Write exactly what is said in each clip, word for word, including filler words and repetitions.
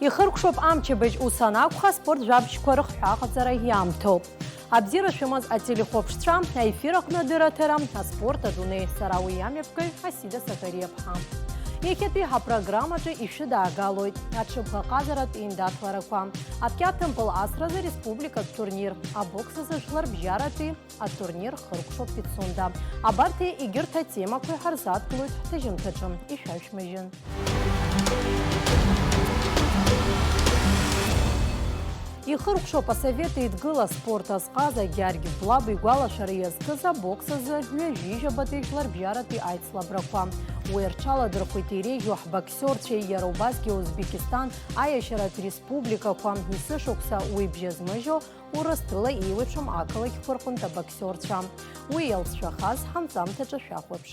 Ихыркәшоуп амчыбжь, ус анакәха, аспорт жәабжьқәа рыхҳәааҟаҵара иаамҭоуп. Абзиара шәымаз ателехәаԥшцәа, аефир аҟны адырраҭара, аспорт адунеи, сара уи амҩаԥгаҩ Асида Сакариаԥҳа. Иахьатәи ҳапрограммаҿы ишәыдаагалоит аҽыбӷаҟазаратә еиндаҭларақәа, аԥкьаҭымпыл асразы республикатә турнир, абокс азы жәларбжьаратәи атурнир хыркәшоуп Пицунда. Абарҭи егьырҭ атемақәеи ҳарзааҭгылоит ҳҭыжьымҭаҿы. Ишәашәмыжьын. Ихыркәшоуп Асовет Еидгыла аспорт азҟаза Гьаргь Блаб игәалашәара иазкыз абокс азы ҩажәижәабатәи жәларбжьаратәи аицлабрақәа. Уи рҽаладырхәеит иреиӷьу ҳбоксиорцәеи иара убасгьы Узбекистан, Аиашьаратә республикақәа, есышықәса уи бжьазмыжьо Урыстәыла еиуеиԥшым ақалақьқәа рҟынтә абоксиорцәа. Уи иалҵшәахаз ҳанҵамҭаҿы шәахәаԥш.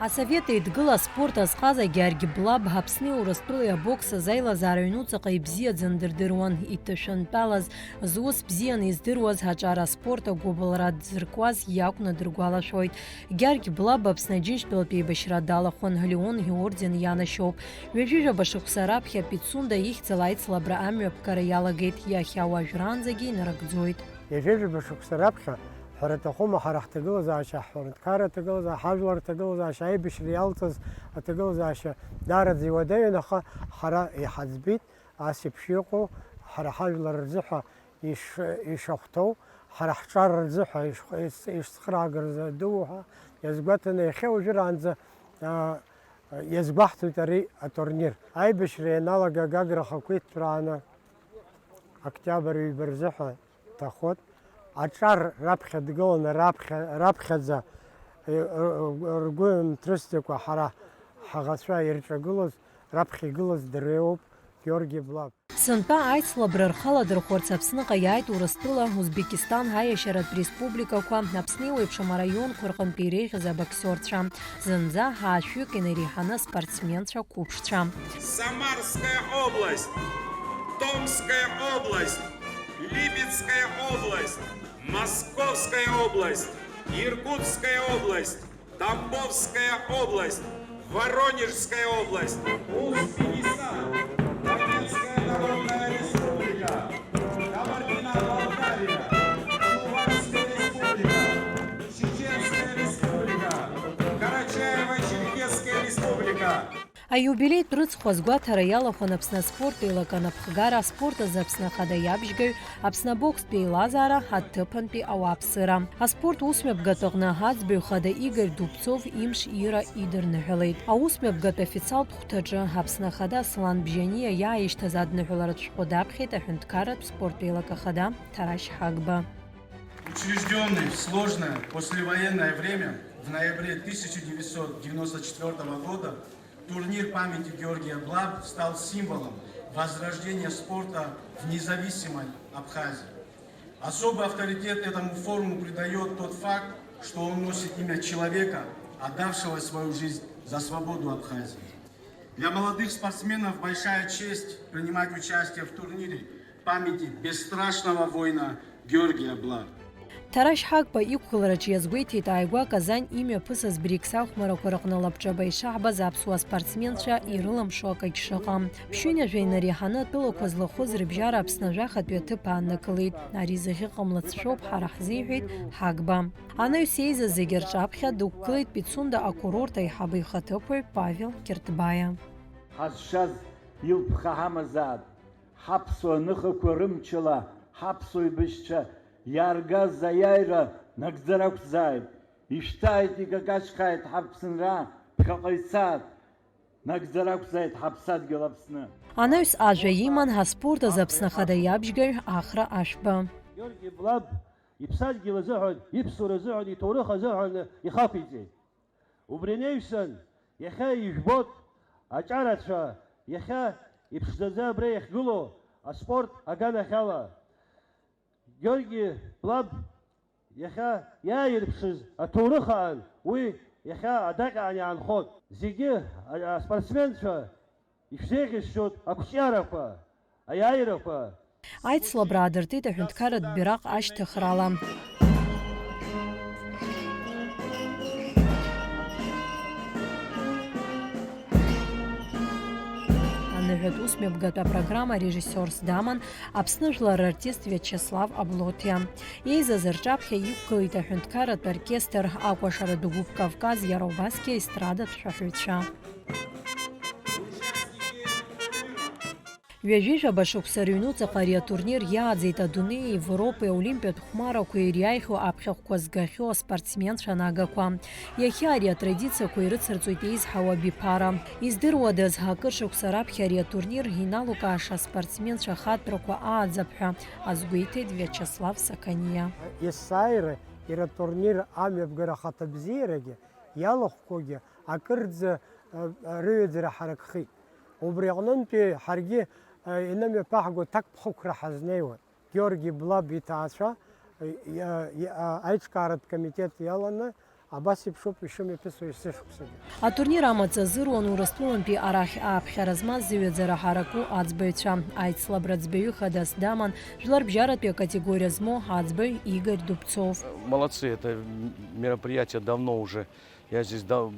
Асовет Еидгыла аспорт азҟаза Гьаргь Блаб Аԥсни Урыстәылеи абокс азы аилазаара ҩнуҵаҟа ибзиаӡаны дырдыруан, иҭышәынтәалаз, зус бзианы издыруаз аҿар аспорт агәыбылра дзыркуаз иакәны дыргәалашәоит. Гьаргь Блаб Аԥсны Аџьынџьтәылатә еибашьра далахәын, Леон иорден ианашьоуп. Ҩажәижәаба шықәса раԥхьа Пицунда ихьӡала аицлабра амҩаԥгара иалагеит, иахьа уажәраанӡагьы инарыгӡоит. Ҩажәижәаба шықәса раԥхьа, ҳәара аҭахума, ҳара ҳҭагылазаашьа, ҳҳәынҭқарра аҭагылазаашьа, ҳажәлар рҭагылазаашьа, аибашьра иалҵыз аҭагылазаашьа даараӡа иуадаҩын, аха ҳара иҳаӡбеит ас еиԥш иҟоу, ҳара ҳажәлар рзыҳәа иш-, ишахәҭоу, ҳара ҳҿар рзыҳәа иш-, иш-, ишцхыраагара дуу ҳәа иазгәаҭаны, иахьа уажәраанӡа, аа, иазгәаҳҭоит ари атурнир. Аибашьра ианалага Гагра ахақәиҭтәрааны октиабр ҩба рзыҳәа иҭахоит. Аҿар раԥхьа дгыланы, раԥхьа, раԥхьаӡа, э, э, ргәы нҭрысӡакәа ҳара ҳаӷацәа ирҿагылоз, раԥхьа игылаз дреиуоуп Георги Блаб. Сынтәа аицлабра рхаладырхәырц Аԥсныҟа иааит Урыстәыла, Узбекистан, Аиашьаратә республикақәа, Аԥсны еиуеиԥшым араионқәа рҟынтә иреиӷьыз абоксиорцәа. Зынӡа ҳаашәҩык инареиҳаны спортсменцәа қәыԥшцәа. Самарская область, Томская область, Липецкая область, Московская область, Иркутская область, Тамбовская область, Воронежская область, Узбекистан, Донецкая Народная Республика, Кабардино-Балкария, Чувашская Республика, Чеченская Республика, Карачаево-Черкесская Республика. Аиубилеитә рыцхә азгәаҭара иалахәын Аԥсны аспорт еилак анапхгара, аспорт азы Аԥсны Ахада иабжьгаҩ, Аԥсны абокстә еилазаара, аҭыԥантәи ауааԥсыра. Аспорт усмҩаԥгатә аҟны аӡбаҩ хада Игорь Дубцов имш ира идырныҳәалеит. Аусмҩаԥгатә официалтә хәҭаҿы Аԥсны Ахада Аслан Бжьаниа иааишьҭыз адныҳәаларатә шәҟәы даԥхьеит аҳәынҭқарратә спорт еилак ахада Ҭарашь Ҳагба. Учреждённый в сложное послевоенное время, в ноябре тысяча девятьсот девяносто четвёртого года, турнир памяти Георгия Блаб стал символом возрождения спорта в независимой Абхазии. Особый авторитет этому форуму придаёт тот факт, что он носит имя человека, отдавшего свою жизнь за свободу Абхазии. Для молодых спортсменов большая честь принимать участие в турнире памяти бесстрашного воина Георгия Блаб. Ҭарашь Ҳагба иқәгылараҿы иазгәеиҭеит ааигәа Казань имҩаԥысыз БРИКС ахәмарақәа рыҟны лабҿаба ишаҳбаз аԥсуа спортсменцәа ирылымшо акагь шыҟам. Ԥшьынҩажәа инареиҳаны атәылақәа злахәыз рыбжьара Аԥсны жәахатәи аҭыԥ ааннакылеит. Ари зегьы ҟамлац шәоуп ҳара ҳзеиҳәеит Ҳагба. Анаҩс еизаз зегьы рҿаԥхьа дықәгылеит Пицунда акурорт аиҳабы ихаҭыԥуаҩ Павел Кьыртбаиа. Ҳазшаз илԥха ҳамазаап, ҳаԥсуа ныхақәа рымчала ҳаԥсуа еибашьцәа иааргаз аиааира нагӡара ақәзааит, ишәҭааит, икакаҷхааит ҳаԥсынра, ԥхьаҟа ицааит, нагӡара ақәзааит ҳаԥсадгьыл Аԥсны. Анаҩс ажәа иман аспорт азы Аԥсны Ахада иабжьгаҩ Ахра Ашәба. Георги Блаб иԥсадгьыл азыҳәан, иԥсуара азыҳәан, иҭоурых азыҳәан ихақәиҵеит. Убри анаҩсан, иахьа ижәбоит, аҿарацәа, иахьа иԥшӡаӡа абра иахьгылоу аспорт аганахьала. Георги Блаб иахьа иааирԥшыз аҭоурых аан, уи иахьа адаҟьаан иаанхоит. Зегьы, а, аспортсменцәа ишәзеиӷьасшьоит ақәҿиарақәа, аиааирақәа. Аицлабра аадыртит аҳәынҭқарратә бираҟ ашьҭыхрала. Ус мҩаԥгатәы апрограмма режиссиорс даман Аԥсны жәлар рартист Виачеслав Аблоҭиа. Еизаз рҿаԥхьа иқәгылеит аҳәынҭқарратә оркестр, акәашаратә гәыԥ Кавказ, иара убасгьы аестрадатә шәаҳәаҩцәа. Ҩажәи жәаба шықәса рыҩнуҵаҟа ари атурнир иааӡеит адунеи, Европеи аолимпиатә хәмарақәеи ириааихьоу аԥхьахәқәа згахьоу аспортсменцәа нагақәа. Иахьа ари атрадициақәа ирыцырҵоит еизҳауа абиԥара. Издыруадаз, акыр шықәса раԥхьа ари атурнир иналукааша аспортсменцәа ахатәрақәа ааӡап ҳәа азгәеиҭеит Виачеслав Сақаниа. Есааира иара атурнир амҩаԥгара ахаҭабзиарагьы иалахәқәоугьы акырӡа, э, рыҩаӡара ҳаракхеит. Убри аҟнынтәи ҳаргьы, э, инымҩаԥаҳго ҭакԥхықәра ҳазнеиуан. Георги Блаб иҭаацәа, э, иа-, иа-, аиҿкааратә комитет иаланы абас еиԥшуп ишымҩаԥысуа есышықәсагьы. Атурнир амаҵ азыруан Урыстәылантәи арахь ааԥхьара змаз зыҩаӡара ҳараку аӡбаҩцәа. Аицлабра ӡбаҩы хадас даман жәларбжьаратәи акатегориа змоу аӡбаҩ Игорь Дубцов. Молодцы, это мероприятие давно уже Я здесь да-,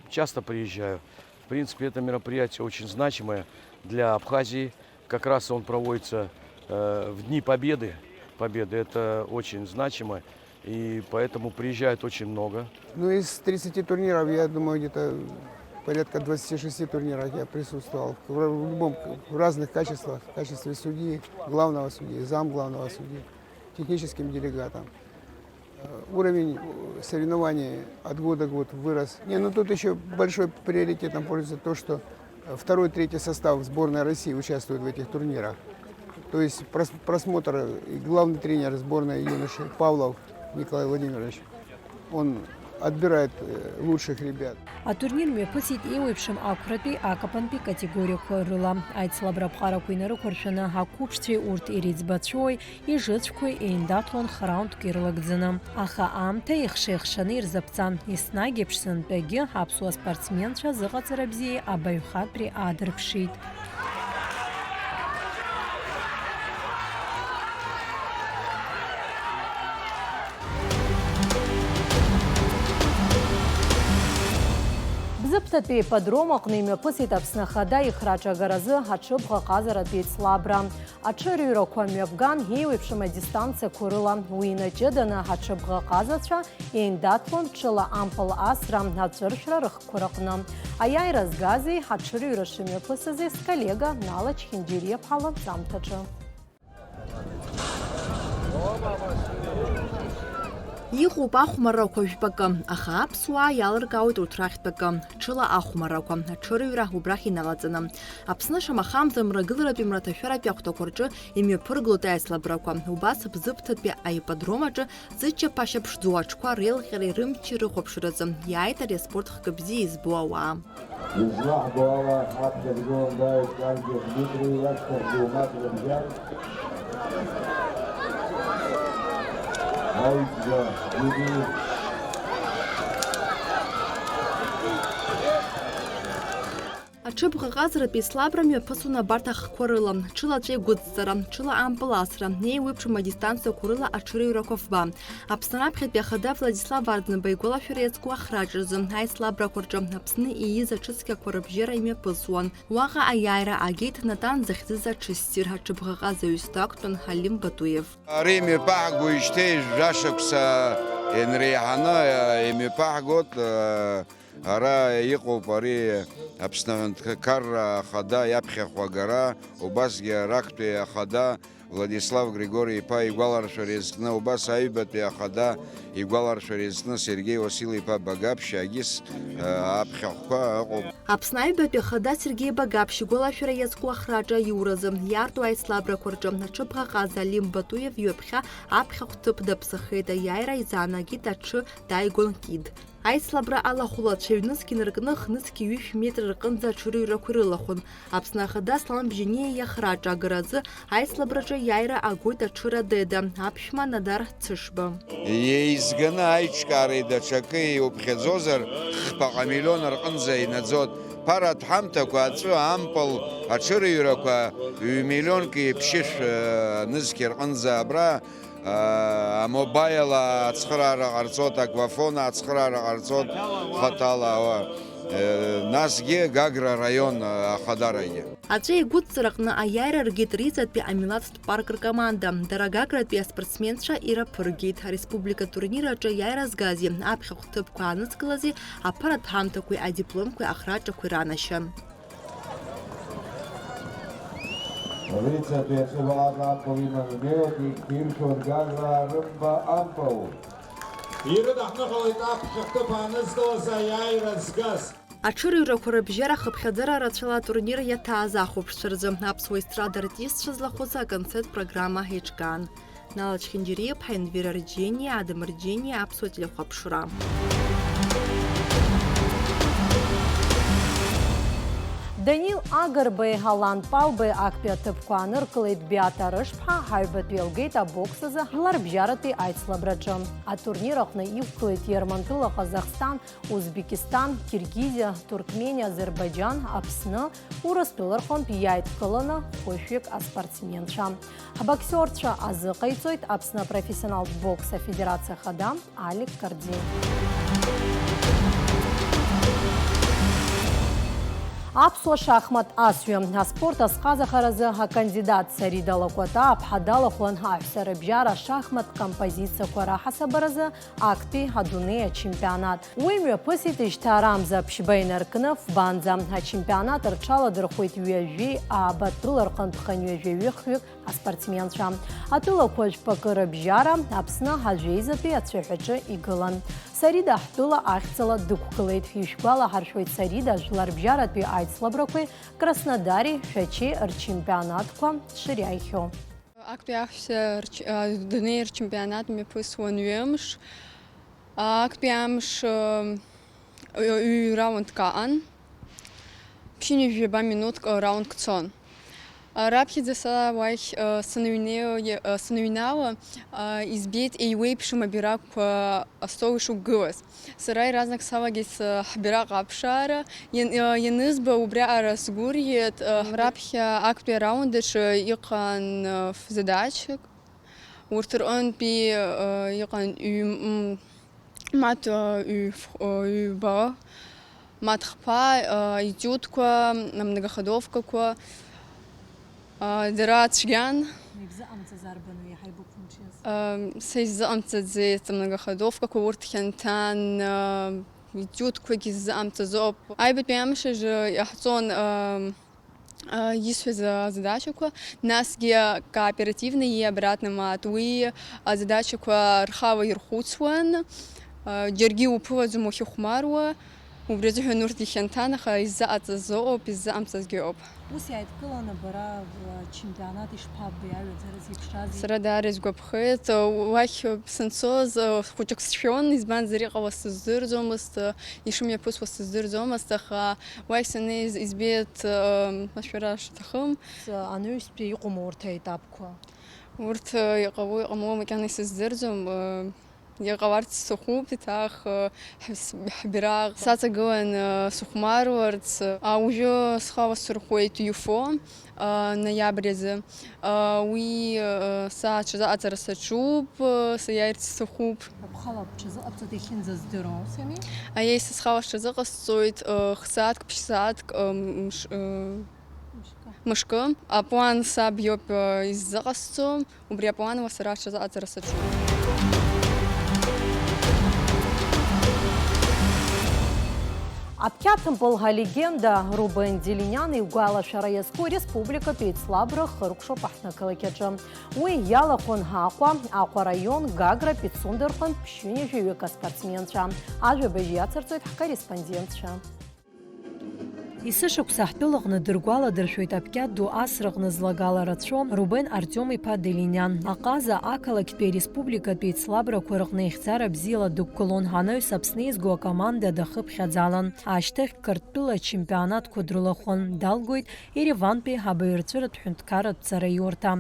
часто приезжаю. В принципе, это мероприятие очень значимое для Абхазии. Как раз он проводится, э, в Дни Победы. Победы. Это очень значимо, и поэтому приезжают очень много. Ну, из тридцати турниров, я думаю, где-то порядка двадцати шести турнирах я присутствовал. В р-, в любом, в разных качествах, в качестве судьи, главного судьи, зам главного судьи, техническим делегатом. Э, уровень, э, соревнований от года к году вырос. Не, ну тут ещё большой приоритетом пользуется то, что, э, второй, третий состав сборной России участвует в этих турнирах. То есть прос-, просмотр, э, и главный тренер сборной юношей Павлов Николай Владимирович, он отбирает, э, лучших ребят. Атурнир мҩаԥысит еиуеиԥшым ақәратәи акапантәи категориақәа рыла. Аицлабра аԥҟарақәа инарықәыршәаны ақәыԥшцәеи урҭ иреиҵбацәоуи ижыцәқәеи еиндаҭлон х-раундк ирылагӡаны. Аха аамҭа ихша-ихшаны ирзаԥҵан, еснагь еиԥш сынтәагьы аԥсуа спортсменцәа зыҟаҵара бзиеи абаҩхатәреи аадырԥшит. Бзыԥҭатәи ипподром аҟны имҩаԥысит Аԥсны Ахада ихраҿагаразы аҽыбӷаҟазаратә еицлабра. Аҽырҩрақәа мҩаԥган еиуеиԥшым адистанциақәа рыла. Уи инаҷыданы аҽыбӷаҟазацәа еиндаҭлон ҽыла ампыл асра, аҵәыршәра рыхқәа рыҟны. Аиааира згази аҽырҩра шымҩаԥысызи сколлега Нала Чхинџьириа-ԥҳа ланҵамҭаҿы. Иҟоуп ахәмаррақәа жәпакы, аха аԥсуаа иалыркаауеит урҭ рахьтә акы, ҽыла ахәмаррақәа, аҽырҩра убрахь иналаҵаны. Аԥсны шамахамзар мрагыларатәи мраҭашәаратәи ахәҭақәа рҿы имҩаԥыргылоит аицлабрақәа. Убас Бзыԥҭатәи аипподром аҿы зыччаԥашьа ԥшӡоу аҽқәа реилҟьареи рымчи рыхәаԥшразы иааит ари аспорт хкы бзиа избо ауаа. Излаҳбо ала, аԥхьа дгылан дааит Каргьы Дмитри, иашьҭахь Гәылмаҭ Рабжьан. Аиӡба, Гиви. Аҽыбӷаҟазаратә еицлабра мҩаԥысуан абарҭ ахқәа рыла, ҽыла аҵәеигәыҵҵара, ҽыла ампыл асра, еиуеиԥшым адистанциақәа рыла аҽырҩрақәа фба. Аԥсны раԥхьатәи ахада Владислав Арӡынба игәалашәара иазку ахраҿазы аицлабрақәа рҿы Аԥсны ииз аҽыцқьақәа рыбжьара имҩаԥысуан. Уаҟа аиааира агеит Натан захьӡыз аҽы ссир аҽыбӷаҟазаҩыс дақәтәан Ҳалим Батуев. Ари имҩаԥаҳгоижьҭеи жәашықәса инреиҳаны, э, имҩаԥаҳгоит, э, ара иҟоуп ари Аԥсны Аҳәынҭқарра Ахада иаԥхьахә агара, убасгьы арактәи Ахада Владислав Григори-иԥа игәаларшәара иазкны, убас аҩбатәи Ахада игәаларшәара иазкны Сергеи Уасил-иԥа Багаԥшь агьыс, э, аԥхьахәқәа ыҟоуп. Аԥсны аҩбатәи Ахада Сергеи Багаԥшь игәалашәара иазку ахраҿы аиуразы иаарту аицлабрақәа рҿы аҽыбӷаҟаза Алим Батуев ҩаԥхьа аԥхьахә ҭыԥ даԥсахеит, аиааира изаанагеит аҽы дааигон Кид. Аицлабра алахәылацәа ҩнызқь инаркны хнызқь ҩышә метр рҟынӡа аҽырҩрақәа ирылахәын. Аԥсны Ахада Аслан Бжьаниа иахраҿы агаразы аицлабраҿы иааира агоит аҽыра Деда, аԥшәма Надар Цышба. Еизганы аиҿкаареи даҽакы иуԥхьаӡозар, хԥаҟа миллион рҟынӡа инаӡоит. Ԥаратә ҳамҭақәа аҵәы, ампыл, аҽырыҩрақәа ҩ-миллионки ԥшьышә, э, нызқь рҟынӡа абра Амобаил ацхыраара ҟарҵот, Агвафон ацхыраара ҟарҵот хаҭала, ауаа, насгьы Гагра араион ахадарагьы. Аҵәа еигәыдҵараҟны аиааира ргеит Риҵатәи амилаҭтә парк ркоманда. Дара Гагратәи аспортсменцәа ираԥыргеит. Ареспублика турнир аҿы аиааира згази аԥхьахә ҭыԥқәа аанызкылази аԥырраҭа ҳамҭақәеи адипломқәеи ахраҿақәеи ранашьан. Риҵатәи ацәаҳәалаҟа ампыл иман днеиуеит, иқәиршәон Гаграа рымба ампыл. Ирыдаҳныҳәалеит аԥхьахә ҭыԥ аанызкылаз аиааира згаз. Аҽырҩрақәа рыбжьара хыԥхьаӡара рацәала атурнир иаҭааз ахәаԥшцәа рзы аԥсуа естрада артистцәа злахәыз аконцерт программа еиҿкаан. Нала Чхинџьариаԥҳа, Енвер Арџьениа, Адам Арџьениа, Аԥсуа телехәаԥшра. Данил Агрбеи Алан Палбеи актәи аҭыԥқәа ааныркылеит Биаҭ Арышԥҳа, ҳаҩбатәи илгеит абокс азы жәларбжьаратәи аицлабраҿы. Атурнир аҟны иқәгылеит Иармантәыла, Ҟазахстан, Узбекистан, Киргизиа, Туркмениа, Азербаиџьан, Аԥсны, Урыстәыла рҟынтә иааидкыланы хәышәҩык аспортсменцәа. Ҳбоксиорцәа азыҟаиҵоит Аԥсны апрофессионалтә бокс афедерациа ахада Алик Карди. Аԥсуа шахмат асҩы, аспорт азҟазахаразы акандидат Сарида Лакәатаа-ԥҳа далахәын аҳәса рыбжьара ашахмат композициақәа раҳасабаразы актәи адунеи ачемпионат. Уи мҩаԥысит ижьҭаарамза ԥшьба инаркны фбанӡа. Ачемпионат рҽаладырхәеит ҩажәи ааба тәыла рҟынтә хынҩажәаҩы хҩык аспортсменцәа. Атәылақәа жәпакы рыбжьара Аԥсны ажәеизатәи ацәаҳәаҿы игылан. Сарида ҳтәыла ахьӡала дықәгылеит. Ишәгәалаҳаршәоит Сарида жәларбжьаратәи аицлабрақәеи Краснодари Шәачеи рчемпионатқәа дшыриааихьоу. Актәи аҳәса рч-, а, дунеи рчемпионат мҩаԥысуан ҩымш. Актәи амш, ы, ҩ-, ҩ-, раундк аҟан. Ԥшьынҩажәи жәаба минуҭк, ы, раундк цон. А, раԥхьаӡа са уахь, ы, саныҩнеи-, ы, саныҩнала, ы, избеит еиуеиԥшым абираҟқәа астол ишықәгылаз. Сара иаразнак салагеит, э, ҳбираҟ аԥшаара. Иан-, э, ианызба, убриаҟара сгәырӷьеит. Э, раԥхьа актәи араунд аҿы иҟан, э, ф-, задачак. Урҭ рҟынтәи, э, иҟан ҩ-, м-, мат, э, ҩ-, ф-, э, ҩба, мат хԥа, э, етиудқәа, амногоходовкақәа. А, дара цәгьан. Ибзыҟамҵаз арбану иаҳа игәыԥхымҽиаз? Ам, са исзыҟамҵаӡеит амногоходовкақәа, урҭ хьанҭан, а, етиудқәагьы сзыҟамҵаӡоуп. Аҩбатәи амш аҿы иҟаҳҵон, ам, а, исҳәаз азадачақәа, насгьы кооперативный и обратный мат, уи азадачақәа рхала ирхәыцуан, а, џьаргьы уԥылаӡом уахьыхәмаруа. Убри азыҳәан урҭгьы хьанҭан, аха иззыҟаҵаз ыҟоуп, иззыҟамҵазгьы ыҟоуп. Ус иааидкыланы бара, ачемпионат ишԥаббеи, аҩаӡара зеиԥшрази? Сара даара исгәаԥхеит. Уахь санцоз, хәыҷык сшәон, избанзар, иҟалаз сыздырӡомызт, ишымҩаԥысуаз сыздырӡомызт, аха уахь саннеиз избеит, машәыра шаҭахым. Анаҩстәи иҟоума урҭ аетапқәа? Урҭ иҟало, иҟамло макьана исыздырӡом. Иҟаларц сҭахуп, еиҭах, ҳс-, ҳбираҟ саҵагыланы сыхәмаруарц. А, уажәы схала сырхәеит ЮФО, а, ноиабр азы. А, уи, а, са аҽазыҟаҵара саҿуп, а, саиааирц сҭахуп. Бхала бҽазыҟабҵоит иахьынӡаздыруа, ус ами? Аиеи, са схала сҽазыҟасҵоит, а, хсааҭк, ԥшьсааҭк, а, мш-, а, мышкы. Аплан саб иоуп, а, иззыҟасҵо. Убри апланла сара аҽазыҟаҵара саҿуп. Аԥқьаҭмпыл алегенда Рубен Делиниан игәалашәара иазку республикатә еицлабра хыркәшоуп аҳҭнықалақь аҿы. Уи иалахәын Аҟәа, Аҟәа араион, Гагра, Пицунда рҟынтә ԥшьынҩажәаҩык аспортсменцәа. Ажәабжь иацырҵоит ҳкорреспондентцәа. Есышықәса ҳтәылаҟны дыргәаладыршәоит аԥқьаҭ ду асраҟны злагала рацәоу Рубен Артиом-иԥа Делиниан. Аҟаза ақалақьтәи ареспубликатәи еицлабрақәа рҟны ихьӡара бзиала дықәгылон, анаҩс Аԥсны еизго акоманда дахыԥхьаӡалан. Ашьҭахь Қырҭтәыла ачемпионатқәа дрылахәын, далгоит Еревантәи абаҩрҵәыратә ҳәынҭқарратә ҵараиурҭа.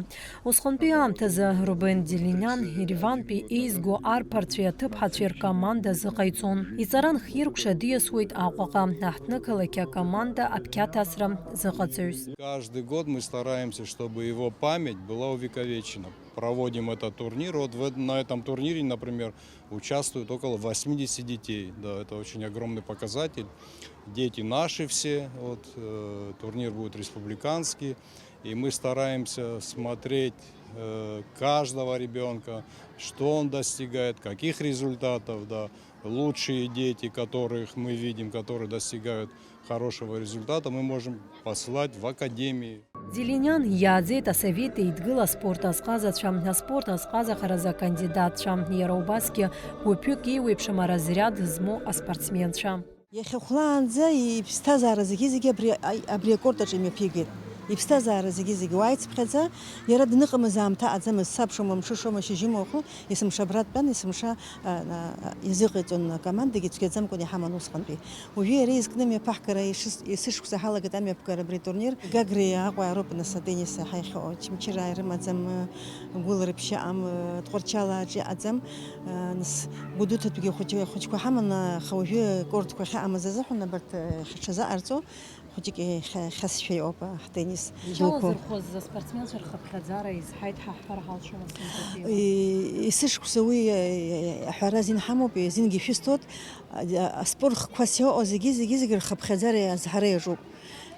Усҟантәи аамҭазы Рубен Делиниан Еревантәи еизго арԥарцәеи аҭыԥҳацәеи ркоманда азыҟаиҵон. Иҵара нхиркәшо диасуеит Аҟәаҟа, аҳҭнықалақь акоманда аԥқьаҭ асра зыҟаҵаҩс. Каждый год мы стараемся, чтобы его память была увековечена. проводим этот турнир. Вот в эт-, на этом турнире, например, участвуют около восьмидесяти детей. Да, это очень огромный показатель. Дети наши все. Вот, э, турнир будет республиканский. И мы стараемся смотреть, э, каждого ребёнка, что он достигает, каких результатов, да. Лучшие дети, которых мы видим, которые достигают хорошего результата, мы можем посылать в академии. Зелениан иааӡеит Асовет Еидгыла аспорт азҟазацәа, аспорт азҟазахаразы акандидатцәа, иара убасгьы гәыԥҩык еиуеиԥшым аразрад змоу аспортсменцәа. Иахьа хәлаанӡа иԥсҭазаара зегьы-зегьы абри, абри акорт аҿы имҩаԥигеит. Иԥсҭазаара зегьы-зегьы уааицыԥхьаӡа, иара дныҟамыз аамҭа аӡамызт, сабшоума, мшышоума, шьыжьыма уаху, есымша абра дтәан, есымша, а, а, иазыҟаиҵон акомандагьы, цәгьаӡамкәан иҳаман усҟантәи. Уажәы иара изкны амҩаԥаҳгара ишыс-, есышықәса ҳалагеит амҩаԥгара абри атурнир. Гагреи Аҟәеи роуп нас атеннис иҳаихьоу, Очамчыра ирымаӡам, Гәылрыԥшь ыҟам, Тҟәарчалаҿ иҟаӡам, нас Гәдоуҭатәгьы хәыҷы-, хәыҷқәа ҳаман, аха уажәы акортқәа ахьыҟамыз азыҳәан абарҭ, ҳаҽазыҟарҵо хәыҷык иахьа-, хьасшьа иҟоуп ҳтеннис дуқәа. Иалазырхәыз аспортсменцәа рхыԥхьаӡара изҳаит ҳәа ҳҳәар ҳалшома сынтәатәи? И-, есышықәса уи, э, аҳәара азин ҳамоуп, азингьы шәысҭоит. А, аспорт хқәас иҟоу зегьы, зегьы, зегьы рхыԥхьаӡара азҳара иаҿуп.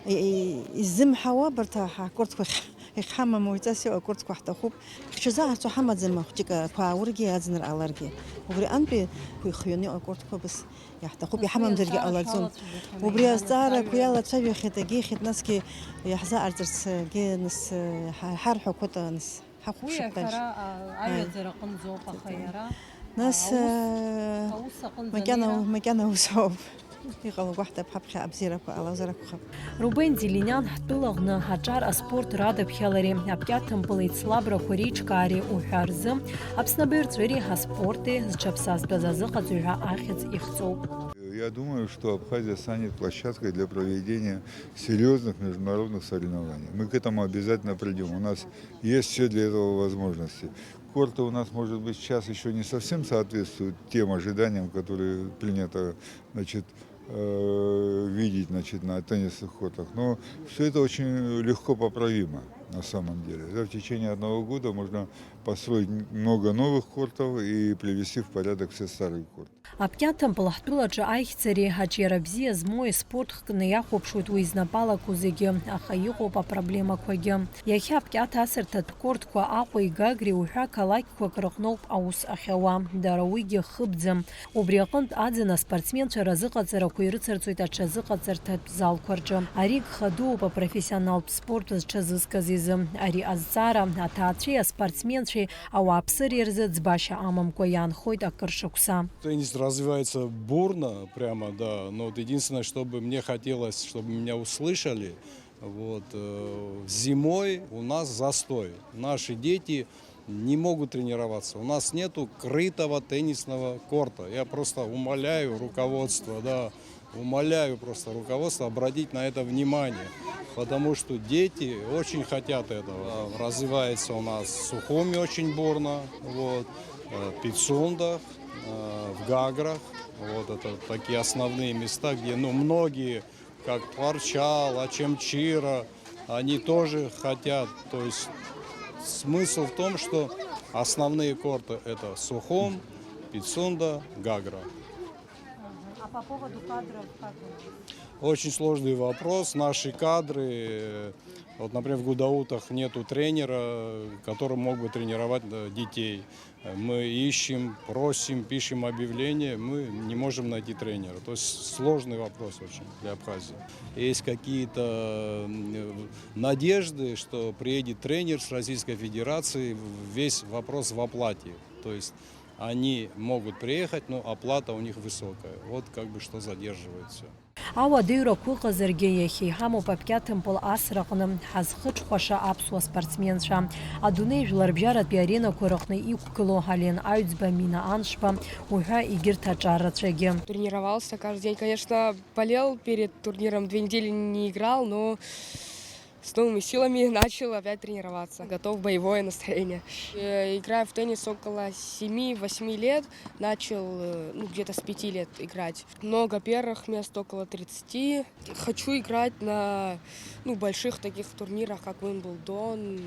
И-, и-, иззымҳауа абарҭ аҳ-, акортқәа ахь-, иахьҳамам уаҩҵас иҟоу акортқәа ҳҭахуп. Ҳҽазыҟарҵо ҳамаӡам, ахәҷык ақәа аургьы, аӡынра ҟаларгьы. Убри антәи хәи-, хҩаны иҟоу акортқәа абас иаҳҭахуп, иҳамамзаргьы ҟалаӡом. Убри азҵаарақәа иалацәажәахьеит, агьихьеит, насгьы иаҳзыҟарҵарц, егьи, нас, ҳа-, ҳарҳәақәоит, нас. Уи ҳахәаԥшып дальше. Аҳәара, а, аиаӡара аҟынӡоуп, аха иара, нас, а, аус, а, аус аҟынӡа макьана, анеира, макьана аус ауп. Иҟало гәаҳҭап, ҳаԥхьа абзиарақәа ҟалозар акәхап. Рубен Зелениан ҳтәылаҟны аҿар аспорт радыԥхьалареи аԥкьаҭымпыл еицлабрақәа реиҿкаареи уҳәа рзы Аԥсны абаҩрҵәыреи аспорти зҽаԥсазтәыз азыҟаҵаҩ ҳәа ахьӡ ихҵоуп. Я думаю, что Абхазия станет площадкой для проведения серьёзных международных соревнований. Мы к этому обязательно придём. У нас есть все для этого возможности. Корты у нас, может быть, сейчас ещё не совсем соответствуют тем ожиданиям, которые принято, значит, э, видеть, значит, на теннисных кортах. Но всё это очень легко поправимо, на самом деле. Да, в течение одного года можно построить много новых кортов и привести в порядок все старые корты. Аԥкьаҭымпыл ҳтәылаҿы аихьӡареи аҿиара бзиа змоу аспорт хкны иахәаԥшуеит уи знапалақәоу зегьы, аха иҟоуп апроблемақәагьы. Иахьа аԥкьаҭ асырҭатә кортқәа Аҟәеи Гагреи уҳәа қалақьқәак рыҟноуп аус ахьауа, дара уигьы хыбӡам. Убри аҟынтә аӡын аспортсменцәа разыҟаҵарақәа ирыцырҵоит аҽазыҟаҵарҭатә залқәа рҿы. Ари гха дууп апрофессионалтә спорт зҽазызкыз изы. Ари азҵаара аҭаацәеи аспортсменцәеи ауааԥсыреи рзы ӡбашьа амамкәа иаанхоит акыр шықәса. Теннис развивается бурно, прямо, да, но вот единственное, что бы мне хотелось, чтобы меня услышали, вот, э, зимой у нас застой. Наши дети не могут тренироваться. У нас нету крытого теннисного корта. Я просто умоляю руководство, да, умоляю просто руководство обратить на это внимание, потому что дети очень хотят этого. Развивается у нас в Сухуми очень бурно, вот, э, Пицундах, э, в Гаграх. Вот это такие основные места, где, ну, многие, как Тҟәарчал, Очамчыра, они тоже хотят. То есть смысл в том, что основные корты — это Сухум, Пицунда, Гагра. Ага. А по поводу кадров как вы? Очень сложный вопрос. Наши кадры, э, вот, например, в Гудаутах нету тренера, который мог бы тренировать, э, детей. Мы ищем, просим, пишем объявление, мы не можем найти тренера. То есть сложный вопрос очень для Абхазии. Есть какие-то, м, надежды, что приедет тренер с Российской Федерации, весь вопрос в оплате. То есть они могут приехать, но оплата у них высокая. Вот как бы что задерживает всё. Ауадаҩрақәа ыҟазаргьы, иахьа иҳамоуп аԥкьаҭымпыл асраҟны ҳазхыҽхәаша аԥсуа спортсменцәа. Адунеи жәларбжьаратәи аренақәа рыҟны иқәгылоу Ален Аҩӡба, Мина Аншба уҳәа егьырҭ аҿар рацәагьы. Тренировался каждый день. Конечно, болел перед турниром, две недели не играл, но с новыми силами начал опять тренироваться. Готов, боевое настроение. Э, играю в теннис около семи-восьми лет. Начал, э, ну, где-то с пяти лет играть. Много первых мест, около тридцати. Хочу играть на, ну, больших таких турнирах, как Уимблдон,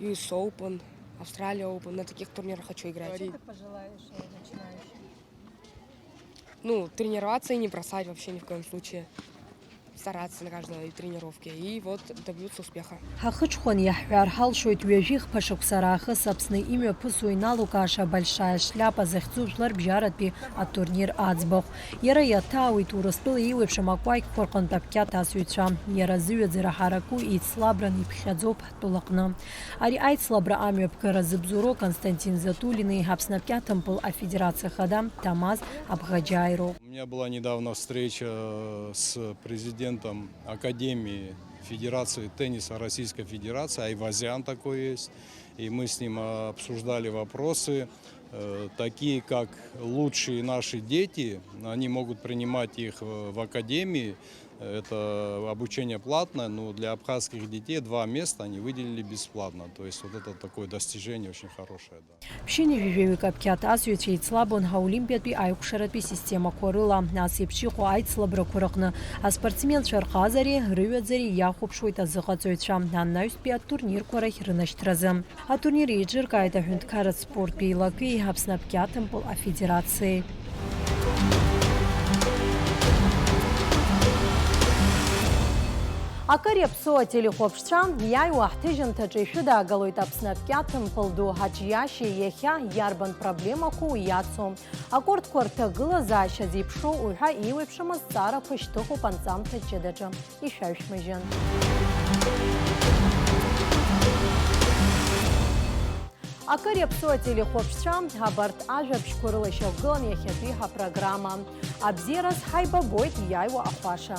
ю эс Оупен. Австралия Open, на таких турнирах хочу играть. Что ты пожелаешь э, начинающим? Ну, тренироваться и не бросать вообще ни в коем случае. Стараться на каждой тренировке и вот добьются успеха. Ҳахыҽхәан иаҳҳәар ҳалшоит ҩажәи хԥа шықәса раахыс Аԥсны имҩаԥысуа иналукааша Большая шляпа захьӡу жәларбжьаратәи атурнир аӡбахә. Иара иаҭаауеит Урыстәыла еиуеиԥшым акәакьқәа рҟынтә аԥқьаҭ асыҩцәа. Иара зыҩаӡара ҳараку еицлабран иԥхьаӡоуп ҳтәылаҟны. Ари аицлабра амҩаԥгара зыбзоуроу Константин Затулини, Аԥсны апкьаҭампыл афедерациа хада Ҭамаз Абӷаџьаи роуп. У меня была недавно встреча с президентом Академии Федерации тенниса Российской Федерации, Айвазян такой есть. И мы с ним обсуждали вопросы, э, такие как лучшие наши дети, они могут принимать их э, в академии. Это обучение платное, но для абхазских детей два места они выделили бесплатно. То есть вот это такое достижение очень хорошее. Да. Ԥшьынҩажәаҩык аԥқьаҭ асыҩцәа еицлабон ҳаолимпиатәи аиқәшаратәи системақәа рыла. Ас еиԥш иҟоу аицлабрақәа рыҟны аспортсменцәа рҟазареи рыҩаӡареи иахәаԥшуеит азыҟаҵаҩцәа анаҩстәи атурнирқәа рахь рынашьҭразы. Атурнир еиҿыркааит аҳәынҭқарратә спорттә еилакеи Аԥсны аԥқьаҭампыл афедерациеи. Акыр иаԥсоу ателехәаԥшцәа, иааиуа ҳҭыжьымҭаҿы ишәыдаагалоит Аԥсны аԥкьаҭампыл ду ҳаҿиашьа иахьа иарбан проблемақәоу иацу, акордқәа рҭагылазаашьа зеиԥшроу уҳәа еиуеиԥшым азҵаарақәа шьҭыхуп анҵамҭа ҷыдаҿы. Ишәаҩшьмыжьын. Акыр иаԥсоу ателехәаԥшцәа, абарҭ ажәабжьқәа рыла ишьақәгылан иахьатәи ҳапрограмма. Абзиараз ҳаибабоит иааиуа ахәаша.